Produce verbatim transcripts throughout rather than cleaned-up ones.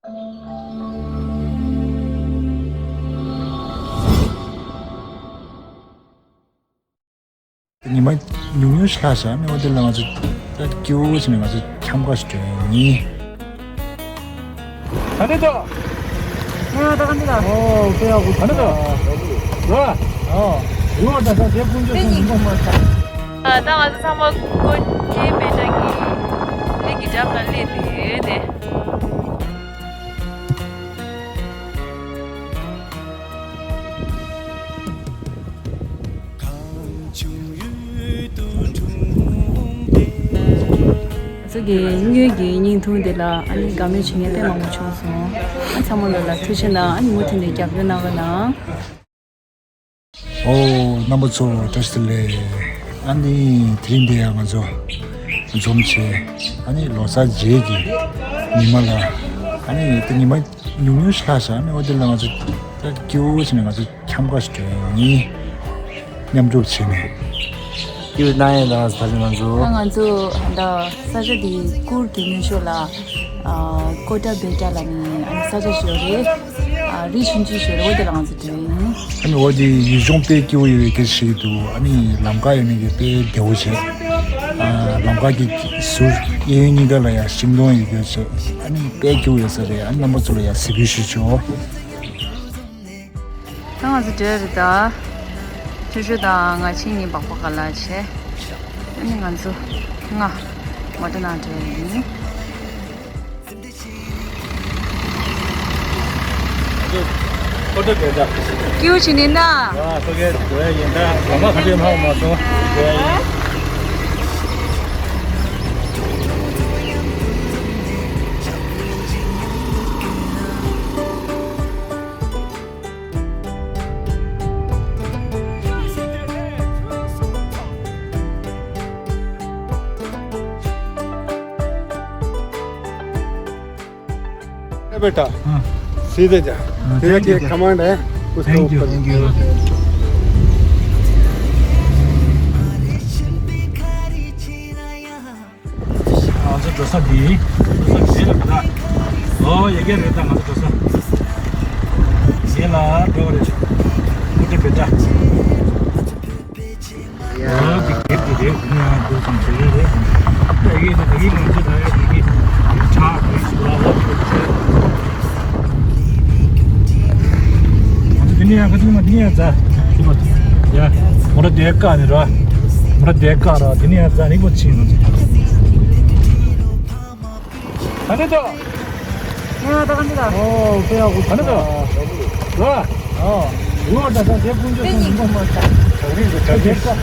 ཉི་མ་ཉུང་ཉུང་ཞིག་ལྷག་ཤག་ཨ་ནི་འོ་དེ་ལ་ང་ཚོ་ད་སྐྱིད་པོ་བྱས་ནས་ང་ཚོ་འཁྱམ་ག་ཞིག་འགྲོ་ཡིན། ག་འདྲ་འདུག་ང་ད་ག་འདྲ་འདུག་ཨོ་ཁོ་ཡག་པོ་ག་འདྲ་འདུག་ལ་ཨོ་ཡོད་ད་ད་དེ་ཀུན་སྤྱོད་སོང་མི་འདུག་མ་ད། ད་ང་ཚོ་ཚང་མ་སྒོ་ཁའི་མེ་ཏྲ་གི་གླིང་གི་འགྲམ་ལ་སླེབས་ཏེ་ཡོད་དེ། ང་ཚོ་གི་དངུལ་གྱི་བརྙན་ཐུང་དེ་ལ་ཨ་ནི་དགའ་མོས་བྱེད་མཁན་དཔེ་མང་པོ་བྱུང་སོང་། ཨ་ཚང་མ་ལོ་ལ་ཐུགས་རྗེ་གནང་། ཨ་ནི་མུ་མཐུད་ནས་རྒྱབ་སྐྱོར་གནང་རོགས་གནང་། ཨོ་རྣམ་པ་ཚོ་བཀྲ་ཤིས་བདེ་ལེགས། ཨ་ནི་དེ་རིང་འདི་ཡང་ང་ཚོ་འཛོམས་བྱས་ཨ་ནི་ལོ་གསར་རྗེས་ཀྱི་ཉི་མ་ལ་ཨ་ནི་དེ་ཉི་མ་ཉུང་ཉུང་ཞིག་ལྷག་ཤག་ཨ་ནི་འོ་དེ་ལ་ང་ཚོ་ད་སྐྱིད་པོ་བྱས་ནས་ང་ཚོ་འཁྱམ་ག་ཞིག་འགྲོ་ཡིན། མཉམ་རུབ་བྱས་ནས། སྐྱིད་པོ་གནང་ཡས་ལ་ད་ལྟ་ང་ཚོ། ད་ང་ཚོ་ད་ས་ཆ་འདི་གུར་གྱི་ནུས་ཤོག་ལ་ཨ་ཀོ་ཏྲ་བེ་ཏྲ་ལ་ནི་ཨ་ནི་ས་ཆ་ཞིག་ཡོད་རེད། ཨ་རི་ཆུང་ཆུང་ཞིག་ཡོད་རེད། འོ་དེ་ལ་ང་ཚོ་འགྲོ་ཡིན། ཨ་ནི་འོ་དེ་ཡུལ་ལྗོངས་དཔེ་སྐྱིད་པོ་ཡོད་པའི་སྐད་ཆ་ཞིག་འདུག་ཨ་ནི་ལམ་ཁ་ཡོད་མེད་ཀྱི་དཔེ་བདེ་པོ་བྱས། ཨ་ལམ་ཁ་གི་ཟུར་གཡས་གཡོན་གཉིས་ཀ་ལ་ཡང་ཤིང་སྡོང་ཡོད་རྒྱུ་བྱས། ཨ་ནི་དཔེ་སྐྱིད་པོ་ཡོད་ས་རེད། ཨ་ནི་རྣམ་པ་ཚོ་ལ་ཡང་གཟིགས་འབུལ་ཞུ་ཆོག་ད་ང་ཚོ་འགྲོ་རེད་ད། ཆུ་ཆུ་དང་ང་ཆིང་ནི་སྦག་སྦག་ག་ལ་བྱས། ཨ་ནི་ང་ཚོ་ལྔ་མོ་ཊ་ནང་འགྲོ་ཡིན། སྐྱིད་པོ་བྱས་ནས་ན། बेटा, हाँ। सीधे जा। हाँ, सीधे thank you, एक sir। कमांड है, उसके thank you, ऊपर। Thank you। ང་ཚོ་འགྲོ་ས་འདི། འགྲོ་ས་འདི་ལ་ད། ཨོ་ཡ་གི་རེད་ད་ང་ཚོ་འགྲོ་ས། འདི་ལ་འགྲོ་རེད། ཀོ་ཏྲ་བེ་ཏྲ། ཨོ་འདི་གེབ་འདི་རེད། འདི་ནས་ཡང་འགྲོ་ཙམ་བྱེད་ཀྱི་རེད། ད་ཡིན་ད་ཡིན་ང་ཚོ་ད་ཡ་འདི་གི་ཁྲག་འདི་ཞིག་ལ་ལོག་འགྲོ་རེད། ང་ཚོ་འདི་ནས་ཡང་ཁ་ཐུག་མ་འདི་ནས་ཡང་འཛའ། ཡ། མོ་ར་དེ་ཀ་ནི་ར། མོ་ར་དེ་ཀ་ར་འདི་ནས་ཡང་འཛའ་ནི་གོ་ཕྱིན་ང་ཚོ། ད་ནི་ཏོ། ཡ་ད་ག་འདི་ད། ཨོ་ཕེ་ཡ་གུ་ད་ནི་ཏོ། ར། ཨོ། ཡོ་ད་ད་དེ་ཀུན་ཇོ་སོང་མོ་མ་ཆ། ད་རི་ད་ད་རི་ད།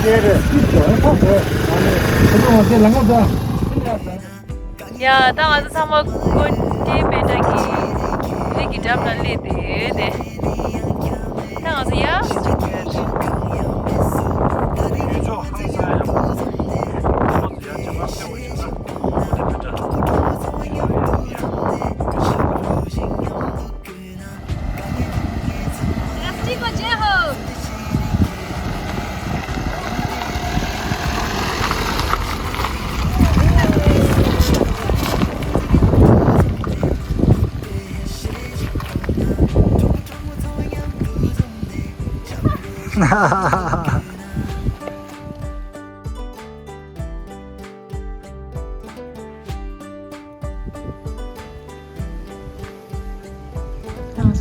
དེ་རེད། དེ་རེད། དེ་རེད། ཨ་ནི་ཁོ་ཚོ་མ་དེ་ལ་ང་ད། ཡ་ད་ང་ཚོ་ཚང་མ་ཀོ་ཏྲ་བེ་ཏྲ་གི་གླིང་གི་འགྲམ་ལ་སླེབས་ཏེ་ཡོད་དེ། ད་ང་ཚོ་ཡ། ང་ཚོ་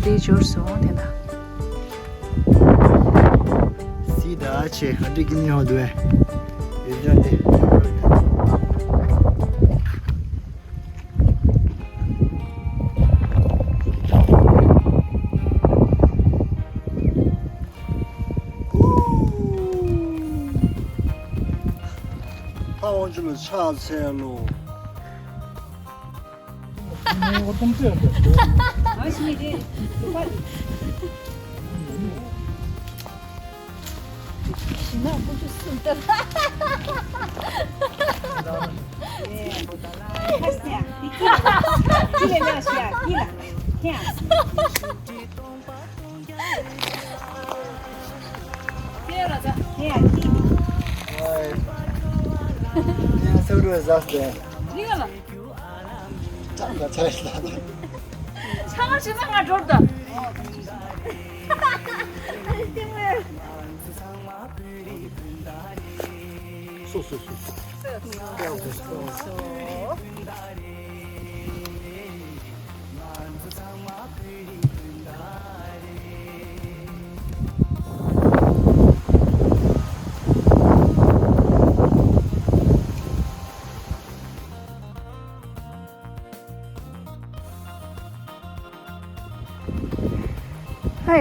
དེ་འབྱོར་སོང་དེ་ན། སི་ད་ཆེ་ཧ་འདྲི་གི་ཉོ་དུ་ཨེ། ཡིན་ད་དེ། ཕ་ཝང་ཅུ་ལ་ཕྱག་འཚལ་ལོ། ཅང་ད་ཆ་ཡི་ལ། ཆང་ཞིག་ན་ང་འགྲོ་ད། སོ་སོ་སོ་སོ། ཨ་ཡ།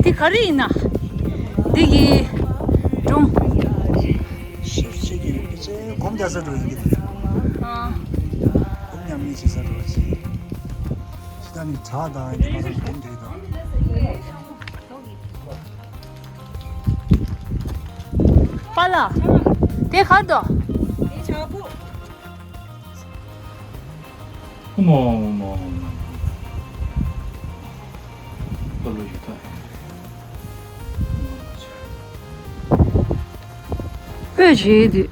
འདི་ག་རེ་ཡིན་ན། འདི་གི་སྒྲུང་། ཤིབ་ཤིག་གི་ཡོད་ཀྱི་ཚེ་སྒོམ་རྒྱག་ས་འགྲོ་ཡིན་གྱི། ཨ། སྒོམ་ཉམས་ལེན་བྱེད་ས་འགྲོ་ཡིན། ད་ནི་བྲག་དང་ཡིན་གྱི་མ་རང་སྒོམ་དེ་དང་། པཱ་ལགས། དེ་ག་རེ་འདུག་ཨོ་མ་ཨོ་མ་ཨོ་མ། ཨོ་ལོ་ཡུ་ཐ། སྤོས་བྱེད་དུས།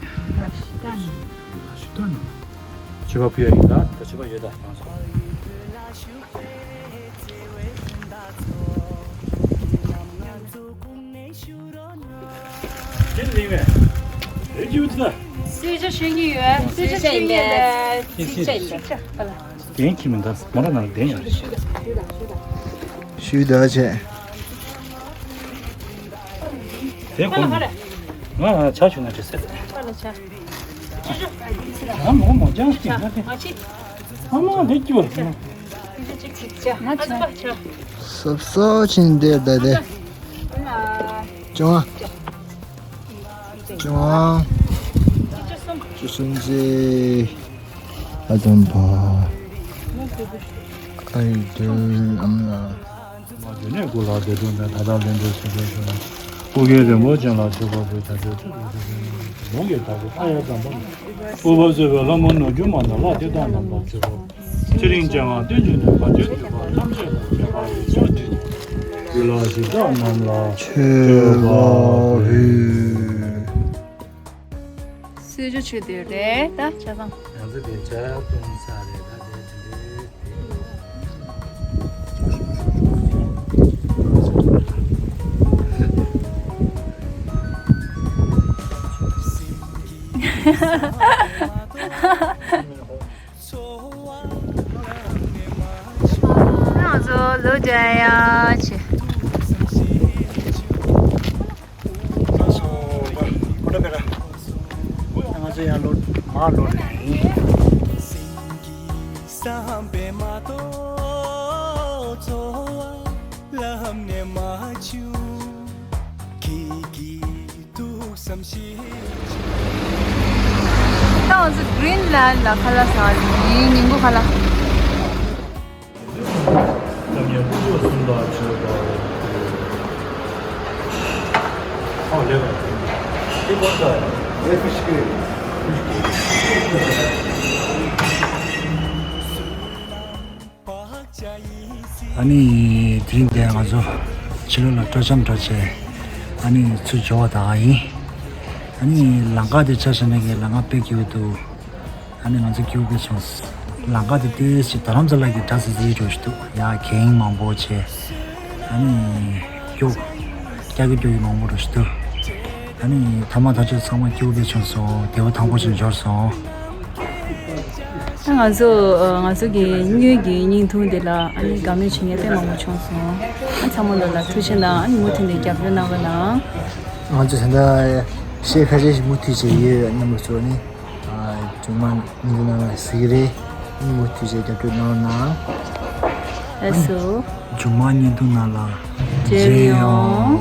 ཞུ་ད་ནི། ཆོས་པ་ཕུལ་ཡ་ཡིན་ད། ད་ཆོས་པ་ཡོད་ད་ཡང་སོ། ཅན་ལིང་བས། རེ་ཅིའུ་ཙི་ད། གསོལ་ཇ་མཆོད་ཀྱི་ཡོད། གསོལ་ཇ་མཆོད་ཀྱི་ཡོད་པས། གསོལ་ཇ་ཡིན་པས། ཨ་ལ། གདན་ཁྱིམ་མི་འདའ་མོ་ར་ནང་གདན་ཡོད་རེད། ཞུ་ད་བྱས། དེ་གོང་ང་ཆ་ཞུ་ན་འདྲི་ཟེར། ཨ་མོ་མོ་ཅང་ཅི་ང་དེ་ཨ་མ་དེ་ཀྱི་བར་ང་ཅི་ཟབ་ཟབ་ཆེན་དེ་ད་དེ་ཅོང་ཅོང་ཅི་གསུམ་ཅི་ཨ་དམ་པ་ཨ་ཡི་དེ་ཨམ་ལ། མ་དེ་ནས་སྐུ་ལ་བདེ་སྡུག་ནས་ད་ལྟ་ལན་འདྲེན་ཞུ་འདོད་ཞུ་ན། སྐུ་མཁྱེན་རིན་པོ་ཆེ་ལ་མཆོད་པ་འབུལ། ད་ལྟའི་ཚེ་ལ་དེ་ལུང་གི་བདག་པོ་ཨ་ཡ་དམ་པ་ལ། སྐུ་པར་གསོལ་བའི་ལྷ་མོ་ནོར་རྒྱུན་མ་དང་ལྷ་དེ་དག་རྣམས་ལ་མཆོད་པ། ཚེ་རིང་ཅན་དབང་བསྟན་འགྱུར་ནས་བར་ཆད་བཅས་པ་ཐམས་ཅད་དང་བཅས་པ་ཡི་ཚོགས་བདུན། རྒྱུད་ལ་གཞི་བདག་རྣམས་ལ་མཆོད་པ་ཕུལ། གསོལ་ཇ་མཆོད་དེ་རེད་ད་ཆ་ཚང་། ང་ཚོ་དེ་ཇ་བཏུང་ས་རེད་ད་དེ་དེ་འདྲའི་དེ། ང་ཚོ་ལོ་བརྒྱ་ཡ་ཆེ། ང་ཚོ་ཡང་ལོ་མ་ལོ་ནས་ཡིན། ད་ང་ཚོ་Greenland ལ་ཁ་ལག་ཟ་བ་ཡིན། ཉིན་གུང་ཁ་ལག་ཨ་ནི་དེ་རིང་དེ་ང་ཚོ་ཕྱི་ལོགས་ལ་སྤྲོ་འཆམ་འགྲོ་བྱས། ཨ་ནི་ཚུར་འབྱོར་བ་དང་ཡིན། ཨ་ནི་ལམ་ཁ་དེ་ཆ་བཞག་ན་གི་ལམ་ཁ་དཔེ་སྐྱིད་པོ་འདུག་ཨ་ནི་ང་ཚོ་སྐྱིད་པོ་དཔེ་བྱུང་། ལམ་ཁ་དེ་ཏོག་ཙམ་རྡ་རམ་ས་ལ་གི་འདྲ་ཙི་ཙི་འདྲ་ཞིག་འདུག་ཡ་གད་ཡིག་མང་པོ་བྱས། ཨ་ནི་སྐྱོ། སྐྱ་གི་སྐྱོ་གི་མང་པོ་འདྲ་ཞིག་འདུག་ཨ་ནི་ཐ་མ་ཐག་ཆོད་ཚང་མ་སྐྱིད་པོ་དཔེ་བྱུང་སོང་། བདེ་པོ་ཐང་པོ་ཞིག་འབྱོར་སོང་། ད་ང་ཚོ་ང་ཚོ་གི་དངུལ་གྱི་བརྙན་ཐུང་འདི་ལ་ཨ་ནི་དགའ་མོས་བྱེད་མཁན་དཔེ་མང་པོ་བྱུང་སོང་། ཨ་ཚང་མ་ལོ་ལ་ཐུགས་རྗེ་གནང་། ཨ་ནི་མུ་མཐུད་ནས་རྒྱབ་སྐྱོར་གནང་རོགས་གནང་།། ང་ཚོ་ད་ལྟ་གཞས་ཁ་ཤས་ཤིག་མུ་མཐུད་བྱས་ཡོད། རྣམ་པ་ཚོ་ནི་ཨ་ཚང་མ་མུ་མཐུད་གནང་ལ་ཟེར་གྱི་རེད། ཨ་ནི་མུ་མཐུད་བྱས་རྒྱབ་སྐྱོར་གནང་རོགས་གནང་། ལགས་སོ། མཇུག་མ་བརྙན་ཐུང་ནང་ལ་མཇལ་ཡོང་།